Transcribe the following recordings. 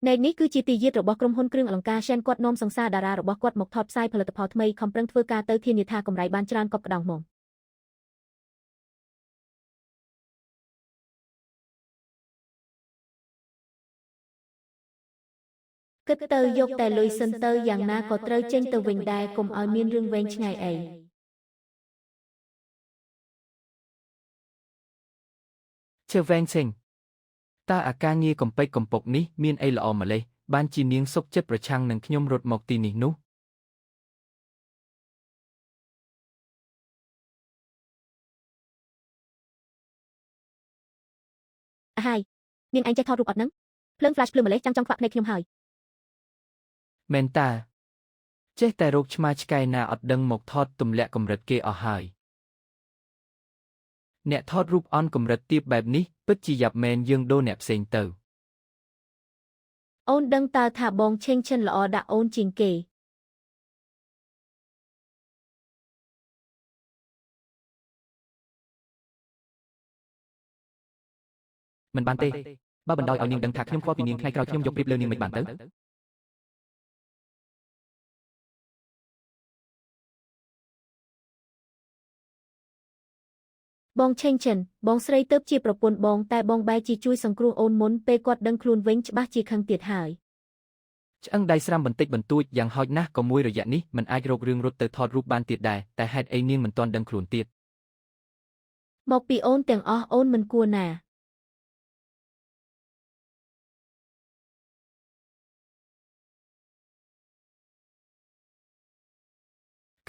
ណែកនេះគឺជាទីយាទរបស់ក្រុមហ៊ុនគ្រឿងអលង្ការ Shen គាត់នាំសង្សារតារារបស់គាត់មកថតផ្សាយផលិតផលថ្មីខំប្រឹងធ្វើការទៅធានាថាកម្រៃបានច្រើនកប់ក្តោងហ្មងគិតទៅយកតែលុយសិនទៅយ៉ាងណាក៏ត្រូវចេញទៅវិញដែរកុំឲ្យមានរឿងវែងឆ្ងាយអី ឈើវែងសេងតើអាការងារកំពេចកំពុកនេះមានអីល្អម្លេះបានជានាងសុកចិត្តប្រឆាំងនឹងខ្ញុំរត់មកទីនេះនោះ អាហាយនាងឯងចេះថតរូបអត់ហ្នឹងភ្លើង flash ភ្លើងម្លេះចាំងចង់ខ្វាក់ភ្នែកខ្ញុំហើយ មែនតាចេះតែរោគឆ្មាឆ្កែណាអត់ដឹងមកថតទម្លាក់កម្រិតគេអស់ហើយអ្នកថតរូបអន់កម្រិតទាបបែបនេះពិតជាយ៉ាប់មែនយើងដូរអ្នកផ្សេងទៅ អូនដឹងតើថាបងឆេងឈិនល្អដាក់អូនជាងគេ មិនបានទេបើបណ្ដោយឲ្យនាងដឹងថាខ្ញុំខ្វល់ពីនាងថ្ងៃក្រោយខ្ញុំយកប្រៀបលើនាងមិនបានទៅ បងឆេងឈិនបងស្រីទៅជាប្រពន្ធបងតែបងបែរជាជួយសង្គ្រោះអូនមុនពេលគាត់ដឹងខ្លួនវិញច្បាស់ជាខឹងទៀតហើយ ឆ្អឹងដៃស្រាំបន្តិចបន្តួចយ៉ាងហោចណាស់ក៏មួយរយៈនេះមិនអាចរករឿងរត់ទៅថតរូបបានទៀតដែរតែហេតុអីនាងមិនទាន់ដឹងខ្លួនទៀត មកពីអូនទាំងអស់អូនមិនគួរណា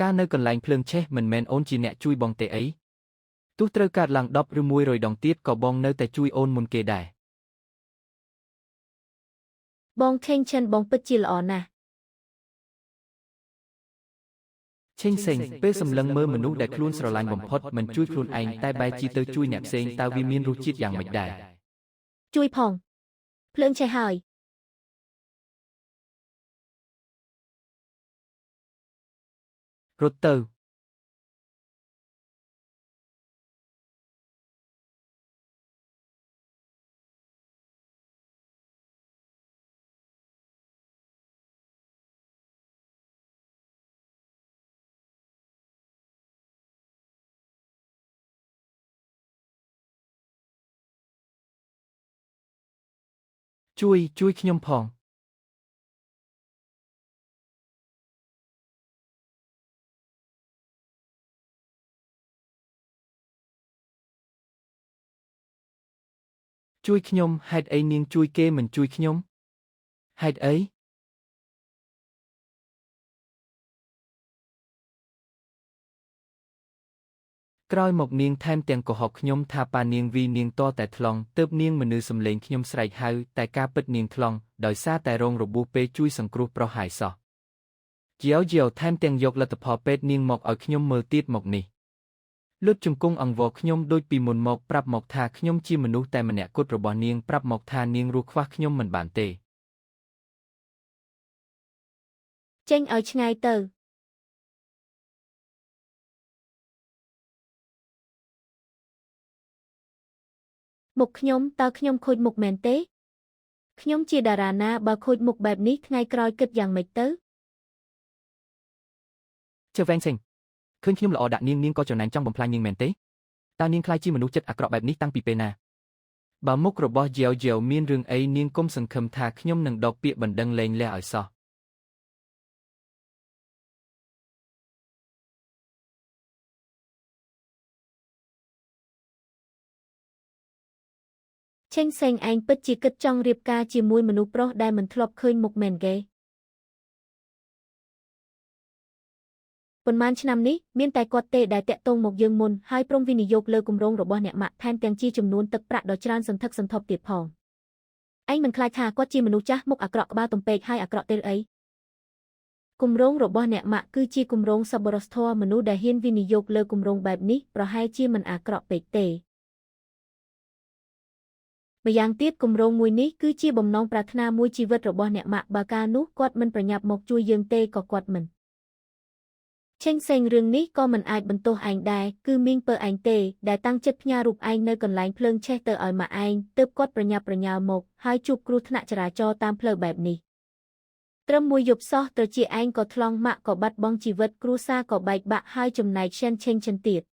ការនៅកន្លែងភ្លើងឆេះមិនមែនអូនជាអ្នកជួយបងទេអីទោះត្រូវកាត់ឡើង10ឬ100ដងទៀតក៏បងនៅតែជួយអូនមុនគេដែរ បងឆេងឈិនបងពិតជាល្អណាស់ ឆេងសេងពេលសម្លឹងមើលមនុស្សដែលខ្លួនស្រឡាញ់បំផុតមិនជួយខ្លួនឯងតែបែរជាទៅជួយអ្នកផ្សេងតើវាមានរសជាតិយ៉ាងម៉េចដែរ ជួយផងភ្លើងឆេះហើយ រត់ទៅជួយជួយខ្ញុំផងជួយខ្ញុំហេតុអីនាងជួយគេមិនជួយខ្ញុំហេតុអីក្រោយមកនាងថែមទាំងកុហកខ្ញុំថាប៉ានាងវីនាងតតែថ្លង់ទើបនាងមនុស្សសំលេងខ្ញុំស្រែកហៅតែការពិតនាងថ្លង់ដោយសារតែរងរបួសពេលជួយសង្គ្រោះប្រុសហើយសោះជាវជាវថែមទាំងយកលទ្ធផលពេទ្យនាងមកឲ្យខ្ញុំមើលទៀតមកនេះលុតជង្គង់អង្វរខ្ញុំដូចពីមុនមកប្រាប់មកថាខ្ញុំជាមនុស្សតែម្នាក់គត់របស់នាងប្រាប់មកថានាងរស់ខ្វះខ្ញុំមិនបានទេ ចេញឲ្យឆ្ងាយទៅមុខខ្ញុំតើខ្ញុំខូចមុខមែនទេខ្ញុំជាតារាណាបើខូចមុខបែបនេះថ្ងៃក្រោយគិតយ៉ាងម៉េចទៅ ជើវែងសេងឃើញខ្ញុំល្អដាក់នាងនាងក៏ច្រណែនចង់បំផ្លាញនាងមែនទេតើនាងក្លាយជាមនុស្សចិត្តអាក្រក់បែបនេះតាំងពីពេលណាបើមុខរបស់យាវយាវមានរឿងអីនាងគុំសង្ឃឹមថាខ្ញុំនឹងដកពាក្យបណ្ដឹងលែងលះឲ្យសោះ ឆេងសេងឯងពិតជាគិតចង់រៀបការជាមួយមនុស្សប្រុសដែលមិនធ្លាប់ឃើញមុខមែនគេប៉ុន្មានឆ្នាំនេះមានតែគាត់ទេដែលតាក់ទងមកយើងមុនហើយព្រមវិនិយោគលើគម្រោងរបស់អ្នកម៉ាក់ថែមទាំងជាចំនួនទឹកប្រាក់ដ៏ច្រើនសន្ធឹកសន្ធាប់ទៀតផងឯងមិនខ្លាចថាគាត់ជាមនុស្សចាស់មុខអាក្រក់ក្បាលទំពេកហើយអាក្រក់ទេអីគម្រោងរបស់អ្នកម៉ាក់គឺជាគម្រោងសប្បុរសធម៌មនុស្សដែលហ៊ានវិនិយោគលើគម្រោងបែបនេះប្រហែលជាមិនអាក្រក់ពេកទេ ម្យ៉ាងទៀតគម្រោងមួយនេះគឺជាបំណងប្រាថ្នាមួយជីវិតរបស់អ្នកម៉ាក់បើកាលនោះគាត់មិនប្រញាប់មកជួយយើងទេក៏គាត់មិន ឆេងសេងរឿងនេះក៏មិនអាចបន្ទោសឯងដែរគឺមីងពើឯងទេដែលតាំងចិត្តផ្ញើរូបឯងនៅកន្លែងភ្លើងឆេះទៅឲ្យម៉ាក់ឯងទើបគាត់ប្រញាប់ប្រញាល់មកហើយជួបគ្រោះថ្នាក់ចរាចរណ៍តាមផ្លូវបែបនេះត្រឹមមួយយប់សោះត្រជាឯងក៏ថ្លង់ម៉ាក់ក៏បាត់បង់ជីវិតគ្រួសារក៏បែកបាក់ហើយចំណែកឈែនឆេងឈិនទៀត។